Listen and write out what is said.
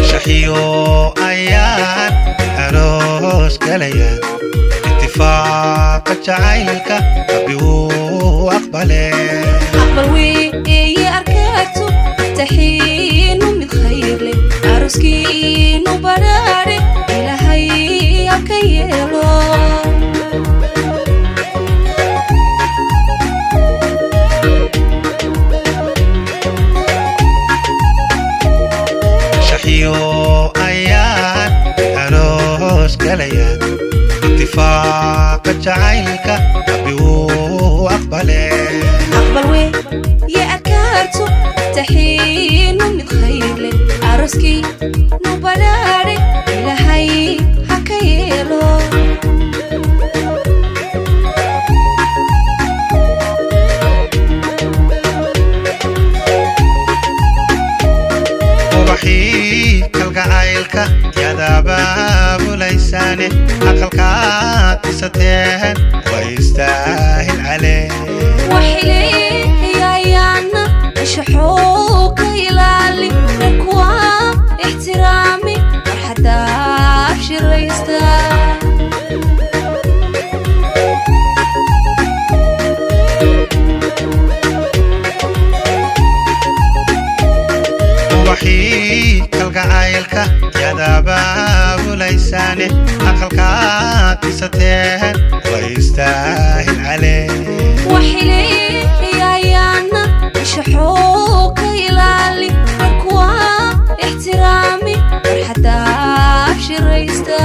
Shaxiyo ayaan aroos galaya, itifaaqa jacaylka Rabbi wuu aqbale. Aqbal weeye arkaagto, taxiinu mid khayr leh, arooskiinu badhaadhe Ilaahay habka yeelo. Shaxiyo ayaan aroos galaya, itifaaqa jacaylka Rabbi wuu aqbale. Aqbal weeye arkaagto, taxiinu mid khayr leh, arooskiinu badhaadhe Ilaahay haka yeelo. Ubaxii kalgacaylka yaad abaabulaysaane, aqalkaad dhisateen way istaahil calee. Waxileeyayaana anshaxoo ka ilaali, reerkuwa ixtiraami, farxadda abshiraysta. Ubaxii kalgacaylka yaad abaabulaysaane, aqalkaad dhisateen way istaahil calee. Waxileeyayaana anshaxoo ka ilaali, reerkuwa ixtiraami, farxadda abshiraysta.